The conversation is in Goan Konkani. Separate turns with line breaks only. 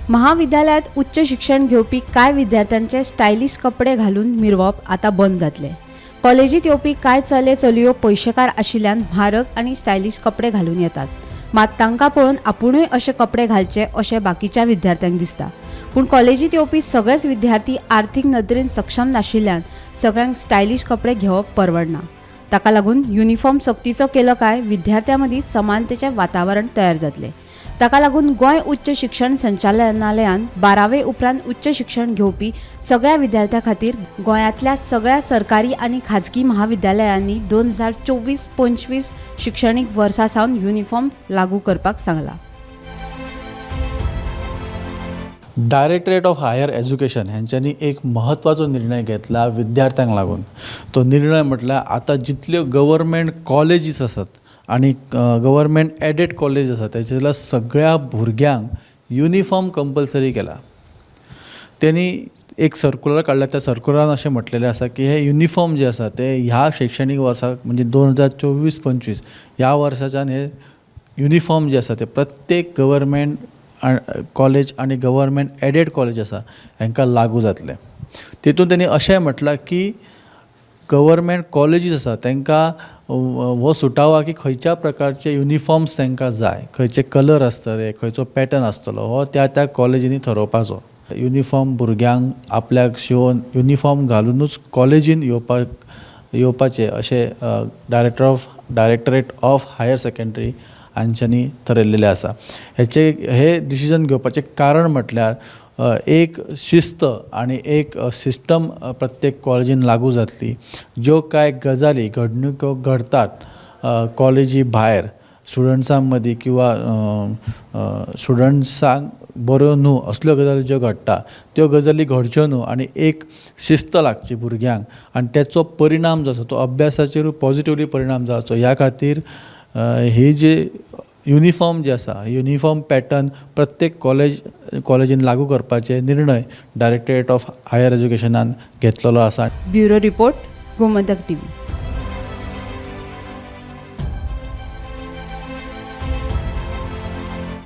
महाविद्यालयांत उच्च शिक्षण घेवपी कांय विद्यार्थ्यांचे स्टायलिश कपडे घालून मिरवप आतां बंद जातलें. कॉलेजीत येवपी कांय चले चलयो पयशेकार आशिल्ल्यान म्हारग आनी स्टायलिश कपडे घालून येतात. मात तांकां पळोवन आपुणूय अशे कपडे घालचे अशें बाकीच्या विद्यार्थ्यांक दिसता. पूण कॉलेजीत येवपी सगळेच विद्यार्थी आर्थीक नदरेन सक्षम नाशिल्ल्यान सगळ्यांक स्टायलिश कपडे घेवप परवडना. ताका लागून युनिफॉर्म सक्तीचो केलो काय विद्यार्थ्यां मदीं समानतेचें वातावरण तयार जातलें. ताका लागून गोंय उच्च शिक्षण संचालनालयान 12वे उपरांत उच्च शिक्षण घेवपी सगळ्या विद्यार्थ्यां खातीर गोंयांतल्या सगळ्या सरकारी आनी खाजगी महाविद्यालयांनी 2024-25 शिक्षणीक वर्सा सावन युनिफॉर्म लागू करपाक सांगलां.
डायरेक्टरेट ऑफ हायर एज्युकेशन हेंच्यांनी एक म्हत्वाचो निर्णय घेतला विद्यार्थ्यांक लागून. तो निर्णय म्हटल्यार आतां जितल्यो गव्हर्मेंट कॉलेजीस आसात आनी गव्हर्मेंट एडेड कॉलेज आसा तेच्या सगळ्या भुरग्यांक युनिफॉर्म कंपल्सरी केला. तेणी एक सर्कुलर काडला. त्या सर्कुलरान अशें म्हटलेलें आसा की हे युनिफॉर्म जे आसा ते ह्या शिक्षणीक वर्साक म्हणजे 2024-25 ह्या वर्साच्यान हे युनिफॉर्म जे आसा ते प्रत्येक गव्हर्मेंट कॉलेज आनी गव्हर्मेंट एडेड कॉलेज आसा हांकां लागू जातलें. तितून तेणी अशें म्हटलां की गव्हर्मेंट कॉलेजीस आसा तांकां हो सुटावो की खंयच्या प्रकारचे युनिफॉर्म्स तांकां जाय, खंयचे कलर आसतले, खंयचो पॅटर्न आसतलो हो त्या त्या कॉलेजींनी थरोवपाचो. युनिफॉर्म भुरग्यांक आपल्याक शिवोन युनिफॉर्म घालुनूच कॉलेजीन येवपाचें अशें डायरेक्टरेट ऑफ हायर सेकेंडरी हांच्यांनी थरयल्लें आसा. हे डिसिजन घेवपाचें कारण म्हटल्यार एक शिस्त आनी एक सिस्टम प्रत्येक कॉलेजीन लागू जातली. ज्यो कांय गजाली घडणुको घडतात कॉलेजी भायर स्टुडंट्सां मदीं किंवा स्टुडंट्सांक बऱ्यो न्हू असल्यो गजाली ज्यो घडटा त्यो गजाली घडच्यो न्हू आनी एक शिस्त लागची भुरग्यांक आनी तेचो परिणाम जो आसा तो अभ्यासाचेरूय पॉजिटिवली परिणाम जावचो ह्या खातीर ही जी युनिफॉर्म जे आसा युनिफॉर्म पॅटर्न प्रत्येक कॉलेजीन लागू करपाचे निर्णय डायरेक्टरेट ऑफ हायर एज्युकेशनान घेतलेलो आसा.
Bureau report, Gomantak TV.